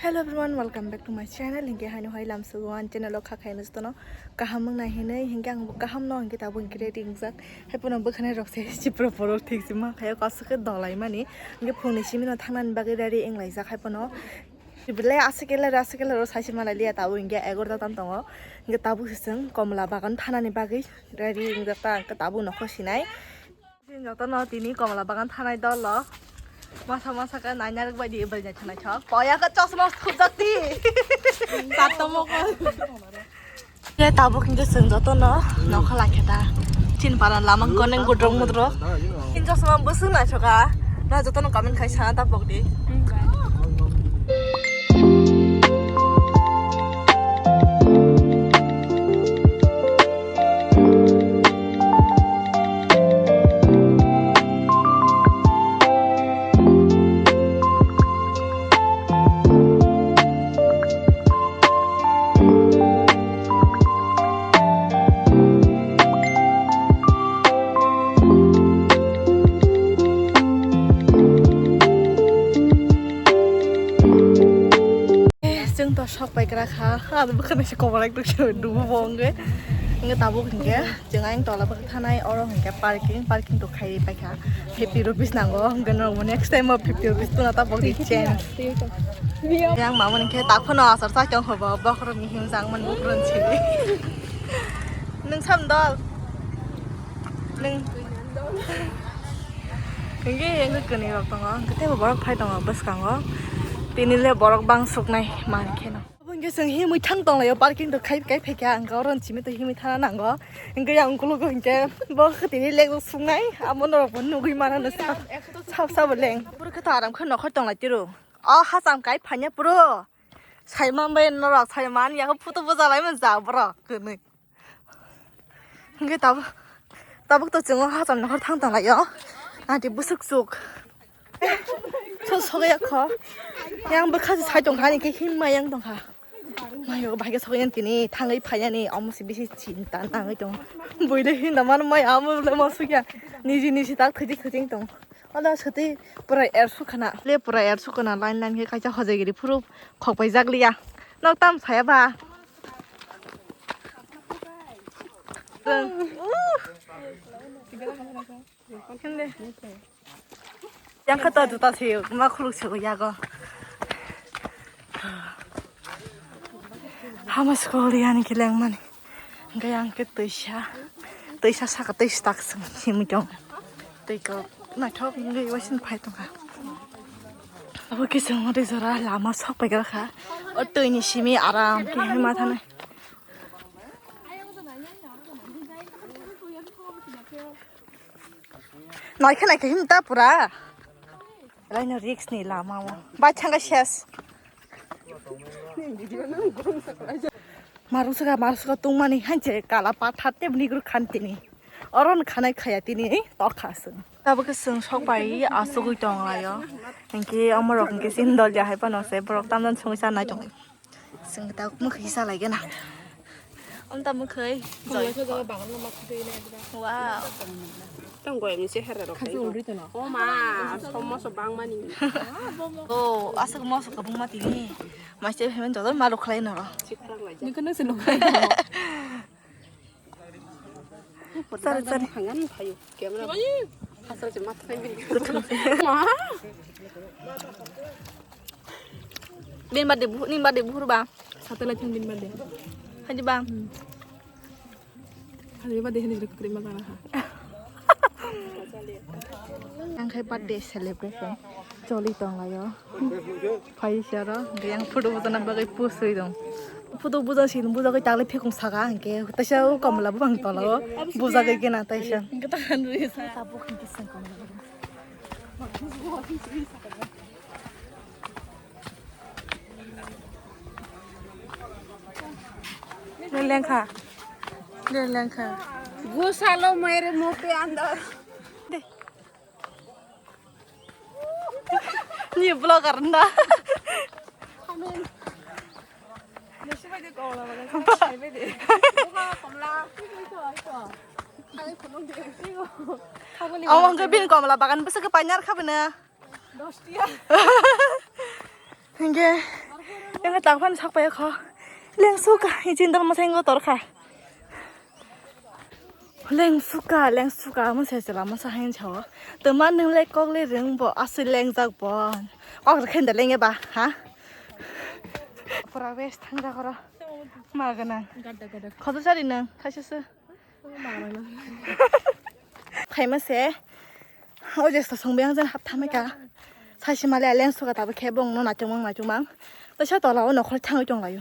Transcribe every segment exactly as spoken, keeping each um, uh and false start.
Hello everyone, welcome back to my channel. Hinkhe haino hai lamsugo ang channel o kha khaino jotono kaham wng nai hinwi, hinkhe ang bo kaham no hinkhe tabuk hinkhe ready wngjak. Hai phano bwkhani rok se chipro phoro thik sima khayo kasu khe dolai mani. Hinkhe phungni simi no thangnani bagwi ready wng laijak hai phano. Belai aswk khe lero aswk khe lero sai se malai liya tabuk hinkhe egarota tam tongo. Hinkhe tabuk se chwng Komla bagan thanani bagwi ready wngjak ta hinkhe tabuk nokho sinai. Jotono tini Komla bagan thanai dolo. Masa masa khe nainarok bai di, bai naithok naithok. Poya khe chosma thupjak di. Katomo ko. Ye tabuk hinkhe chwng jotono nokha lai khe ta. Chin paran lama kono gudrok mudrok. Chin chosma bwswk naithoka. Na jotono comment khai sana ta pok di. Eh, chwng to sok pai gra kha. Abo bwkhani se koborai tuk se dubu bo wngwi. Wngwi tabuk hinkhe chwng ayang tola bwkha thanai oro hinkhe parking, parking to khai pai kha. Fifty rupees nango, hinkhe norok bo next time o fifty rupees tuna ta bokdi change. Yang mama hinkhe tak phano asar sa kyong hobo bokhorok ni himjang man bukrun chili. Nwng sam dol. Nwng. Hinkhe yang khe kwnwi rok tongo, hinkhe teibo borok phai tongo bwskango. Tini le borok bang suknai man kheno. Obo hinkhe chwng himwi thang tonglaio, parking to khai khai phaikha, ang oro chimi to himwi thana nango. Hinkhe yang ukologo hinkhe bo tini lek suknai, amo norok bo nugwi mano no sap sap sabo leng. Puro khe to aram khe nokhor tonglai tiro. O hacham kai phanya puro. Sai man bai norok sai man ya photo bojalai man ja borok kwnwi. Hinkhe tabuk, tabuk to chwng o hacham nokhor thang tonglaio. Nati bwswk chuk. So sogwi ya kho. Yang bwkha se sai tongkha ani khe himma yang tongkha. Mayo bahai khe sogwi yang tini thangwi phaiyani omo se bisi chinta nangwi tongo. Buile hinda man mai amo le ma sugya. Niji niji tak thajik thajik tong. Ola swtwi pura er sukhana. Le pura er sukhana line line khe kaisa hojagiri phuru khokpai jak liya. Nok tam saya ba. Hende. Yang kata juta se ma khuluk se yago. Hama skol yani kileng mani. Hinkhe yang khe twisa, twisa saka twisa tak simi tong. Twi kok naithok wngwi waising phai tongkha. Abo khe chwng ri jora lama sok pai kha. O twini simi aram khe ma thanai. Naikhe naikhe himta pura. Laino risk ni lama o. Bai thangkha ses. Marusaka marusaka tungmani hanche kala pathar tebni guru khantini. Oron khanai khaya tini tokha sung. Tabuk khe sung sok pai asugui tong layo. Hinkhe omorok hinkhe sin dol ya hai pano se borok tamdan sungwi sa nai tong. Sung ta mukhi sa lai gena. Om ta mukhi. Wow. Tang goi mi se hera rok. Khaju uri tono. O ma, som moso bang mani. O, asuk moso kabung mati ni. Maise hemen jodo malu khlai noro. Ni kana se lo. Sari sari. Hangan phayo. Camera. Asal se mat khai bini. Ma. Din bade bu, din bade buhur ba. Satellite thang din bade. Haji ba. Haji bade haji kwrwi ma gana ha. Ang khai birthday celebration choli tong layo. Phai sero yang photo bujana bagwi pusui dong. Photo buja sin buja kai tagle phekung saka hingke taisa o kamla bang tola o buja kai kena taisa. Hingke ta hanrui sa. Tabuk hingke sengkang. Lengkha. Lengkha. Gusalo mere mope andar. Ni vlogger na. Awang ke bin komla bagan bese ke panyar kha bena. Hingke Yang tak phan sak pai kho. Leng suka, i chin dal masai ngo tor kha. Leng suka, leng suka, mo se chela mo sa hain chawo. To man nung le kok le reng bo, asui leng jak bo. Kok re khen da leng ba, ha? Pura west thang da koro. Ma gana. Khodo sari nang, khaisa se. Phaima se. O je sa song beng jan hap thamai ka. Sai se male leng suka ta bo khe bong no na chong mang na chong mang. To sa tola o nokhor thangwi tong layo.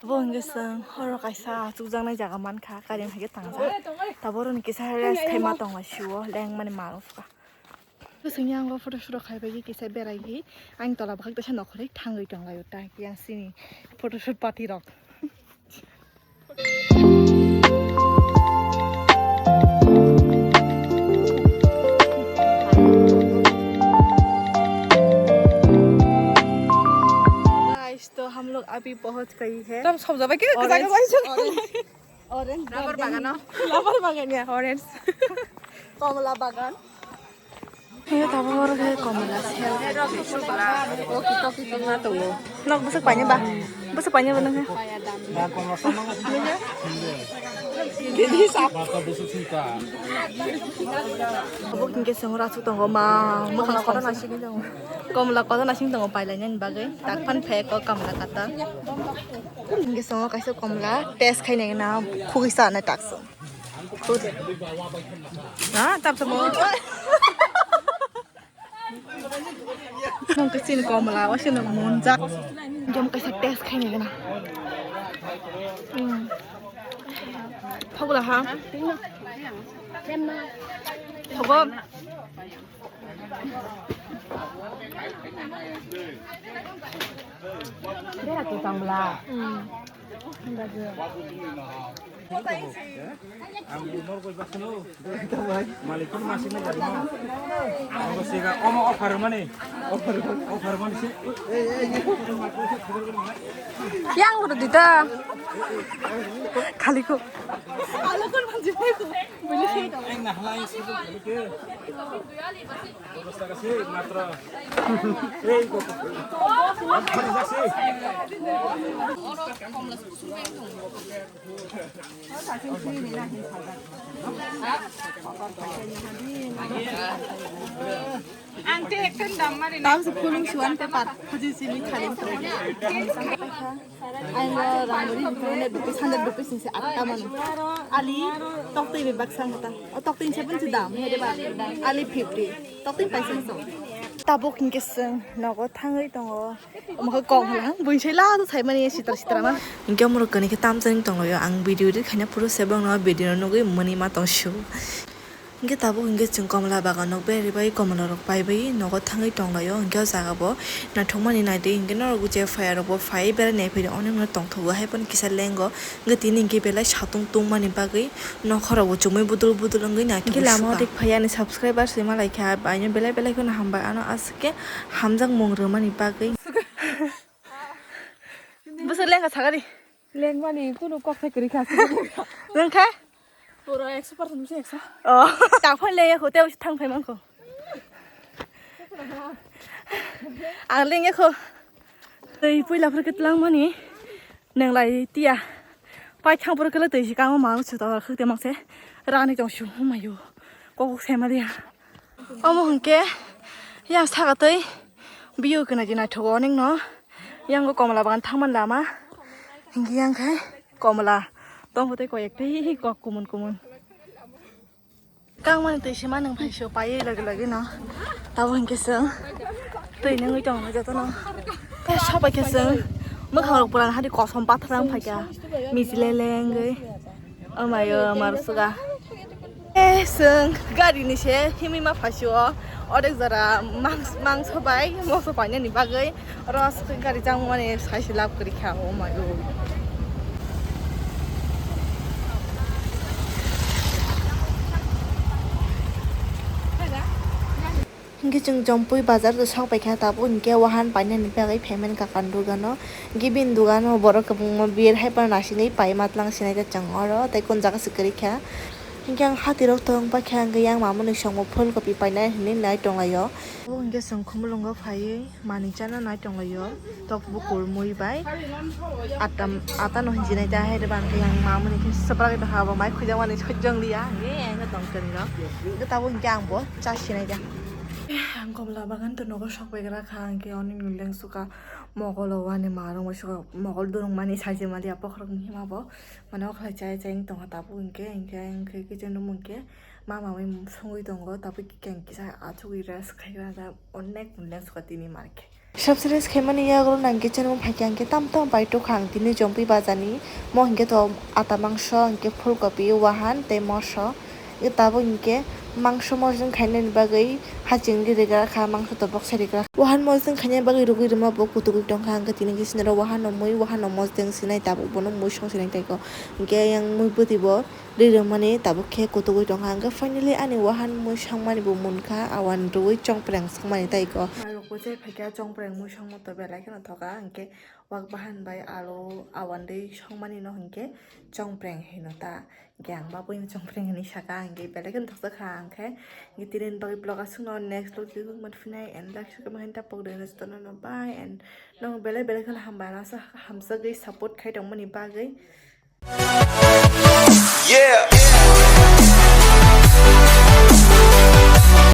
Bo hingke chwng horo kaisa achukjaknai jaga mankha, gari hingke tangjak. Taboro ni kisa rest khaima tongo sio, lengmani mano suka. Bwswk yango photo shoot rok khaibai kisa beraigwi, ani tola bwkhak teisa nokhorwi thangwi tonglaio, ta yang sini photo shoot party rok. Guys, to hum log abhi bahut kahi hai. Tam sabja bhai ke orange, kaisa kaisa orange, orange rubber garden. Bagano. Rubber bagan ya, orange. Komla bagan. Ayo, tabo oro khe komla sel. Toki toki tongna tongo. Nok bwswk paina ba? Bwswk paina ba nang? Gidi sap. Abo hingke chwng ora chu tongo ma. Komla kotor nasing tongo. Komla kotor nasing tongo pailainani bagwi. Tak phan phe ko komla kata. Hingke chwng kaisa komla test khainai na khugwi sa na tak chwng. Khugwi. Na tap tamo. Nang khe chini komla, o chini monjak. Jom kaisa test khaini gana. Hmm. Thogla ha. Thogo. Bera tu tambla. Hmm. Ang umor ko iba sino. Malikun masih na jadi. Ang ko siga omo offer mani. Offer mani si. Yang udah dita. Kali ko. Alokon manji ko. Boleh sih. Ang nahlai sih. Ei, kok. Ang te ekta dam mari na. Tao se pulung suan te pat. Haji sini khaling. Ang rang beri hundred rupees, hundred rupees ni se atta mano. Ali, tok twi bebak sang ta. O tok twi se pun se dam, he de ba. Ali fifty. Tok twi paisa so. Tabuk hingke seng, nogo thangwi tongo. Omo khe kok hwla, buisai la to saimani sitra sitra ma. Hingke omo rok kani khe tamjani tonglaio, ang video edit khaina phuru se bongno video no nugwi mani ma tong sio. Hingke tabuk hingke chwng komla bagan nok beri bai komla rok pai bai nogo thangwi tonglaio, hingke o jaga bo naithok mani naidi, hingke norok je phai rok bo phai berai nai phai onek no tongthogo hai phano kisa lengo, hingke tini hingke belai satung tungmani bagwi nokha rok bo chumui budul budul wngwi naithok. Hingke lama o dik phai ani subscribers rima lai kha, bai no belai belai kheno hambai ano aswk khe. Hamjakmung rwmani bagwi. Bwswk lengkha sakari? Lengmani kunu kok sai kwrwi kha. Nwng khe? Pura ekso percent bisi ekso. Oh, tak phone le yakho, tei thang phai mankho. Ang leng yakho. Tei puila phur khe twlang mani. Nang lai tiya. Pai thang phur khe le tei si kamo mang su ta khuk te mang se. Rani tong su mayo. Kok kok se ma dia. Omo hwnkhe yang saka tei view kwnaidi naithogo onek no. Yang o komla bagan thangmani lama. Hingke yang khe komla tongkho tei koi ek tei kok kumun kumun. Kangmani twi sima nwng phai sio paiwi lagi lagi no. Tabo hingke chwng twi nungwi tongo jotono. Tei sobai khe chwng mwkhang rok pura hadi kosom pathar wng phaikha. Miji lele wngwi. Omayo, mar suga. Eh, chwng gari ni se himwi ma phasio. Odek jora mangso bai moso painani bagwi. Oro aswk gari changmani sai se lab kwrwi kha, omayo. Hingke chwng Jompui bazar o sok paikha, tabuk hingke wahan painani bagwi phaimani kakan dogano. Hingke bini dogano borok kwbangma beer hai phano naisingwi pai ma twlang sinai ta chwng oro, tei kon jaga se kwrwi kha. Hinkhe ang hatirok tong paikha, hinkhe yang mamani songmo phulkopi painai hinwi nai tonglaio. Bo hinkhe chwng khumulwngo phaiwi manwi chana nai tonglaio. Tok bukur mui bai atam, atano hinjinai ta, hai rwba hinkhe yang mamani khe swprak tongkha, abo mai khujakmani sojong liya hinwi ang tong kwrwirok. Hinkhe tabuk hinkhe ang bo chasinai ta. Ang komla bagan to nogo sok bai gra kha, hinkhe oni leng suka mogol o ani ma rwngmani suka mogol durungmani saijima liya bokhorok ni hima bo. Mane o khlai chaya chaya wng tongkha tabuk hinkhe, hinkhe, hinkhe kitchen room hinkhe ma mamwi songwi tongo, tabuk khe ang kisa achugwi rest khai gra da, onek mung leng suka tini markhe. Subscribe khaimani yagulo nang kitchen room phaikhe hinkhe tam tam bai tokha ang tini Jompui bazar ni, mo hinkhe to ata mangso, hinkhe phulkopi, wahan tei moso. Tabuk hinkhe mangso mosdeng khainani bagwi hachingni rigra kha, mangso to boksa rigra. Wahan mosdeng khaina bagwi rwgwi rwma bo kutugwi tongkha, hinkhe tini khe sinaro wahan no mui, wahan no mosdeng sinai, tabuk bono mui song sinai tei ko. Hinkhe yang mui bwtwi bo ri rwmani tabuk khe kutugwi tongkha, hinkhe finally ani wahan mui songmani bo munkha, awan rwui chongpreng songmani tei ko. Mairok bo chai phaikha, chongpreng mui songma to belai kheno thoka, hinkhe wak bahan bai alu awan dei songmani no hinkhe chongpreng hino ta. Hinkhe ang ma buino chongpreng hinwi saka, hinkhe belai kheno thoksa kha ang khe. Hinkhe tini bagwi vlog aswkno next vlog o manphinai and like share comment tapok rwna jotono no bye and no belai belai kheno hambai, hamsagwi support khai tongmani bagwi. Yeah.